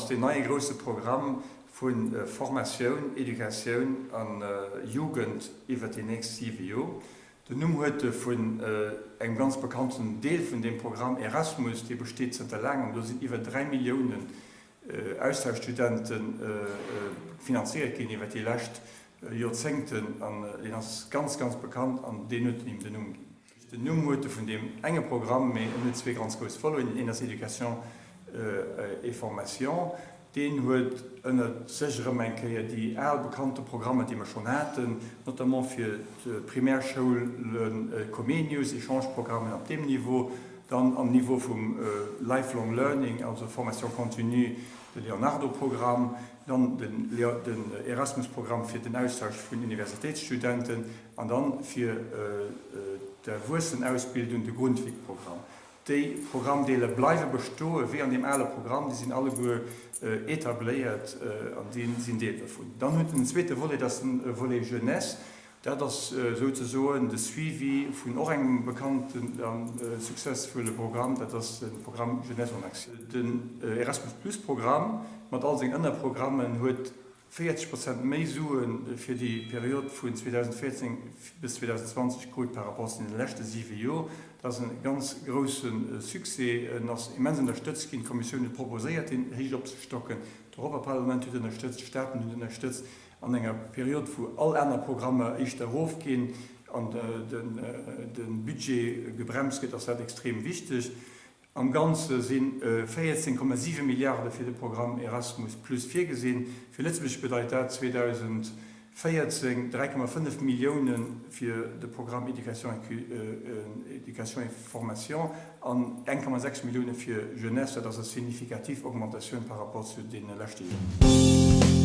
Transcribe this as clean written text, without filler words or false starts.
deen neie grousse Programm vu Formatioun, Educatioun a Jugend iwwert déi nächst siwe Jor. Den Numm huet e vun engem ganz bekannten Deel vun deem Programm, Erasmus, dee besteet zënter laangem. Do sinn iwwer 3 Milliounen Austauschstudente finanzéiert ginn iwwer déi lescht Joerzéngten an deen ass ganz, ganz bekannt an deen huet him den Numm ginn. Den Numm huet e vun deem enge Programm, mee en huet zwee ganz grouss Voleten. Deen een ass Éducation et formation. Deen huet ënnert sech erëm eng Kéier déi al bekannte Programmer, déi mer schonn haten, notamment fir d'Primärschoulen, Comenius, Echange-Programmen op deem Niveau, dann am Niveau vum Lifelong Learning, also Formation continue, de Leonardo-Programm, dann den Erasmus-Programm fir den Austausch vun Universitéitsstudenten an dann fir d'Erwuessenausbildung de Grundtvig-Programm. Déi Programmdeeler bleiwe bestoe wéi an deem ale Programm, déi sinn alleguer etabléiert an déi sinn Deel dovun. Dann huet en zweete Volet, dat ass de Volet Jeunesse. Dat ass souzesoen de Suivi vun och engem bekannten a successfulle Programm, dat ass de Programm Jeunesse en action. Den Erasmus Plus Programm mat all sengen Ënnerprogrammen huet 40 Prozent méi Sue fir déi Period vun 2014 bis 2020 krut par rapport zu deene leschte siwe Jor. Dat ass e ganz grousse Succès. En ass immens ënnerstëtzt ginn. D'Kommissioun huet proposéiert, deen héich opzestocken. D'Europaparlament huet ënnerstëtzt, d'Staaten hunn ënnerstëtzt. An enger Period, wou all aner Programmer éischter erofginn an de Budget gebremst gëtt, ass dat extrem wichteg. Am Ganze si 14,7 Milliarde fir de Programm Erasmus Plus virgesinn. Fir Lëtzebuerg bedeit dat 2014 3,5 Millioune fir de Programm Éducation et formation an 1,6 Millioune fir Jeunesse. Dat ass e signifikativ Augmentatioun par rapport zu deene leschte Joren.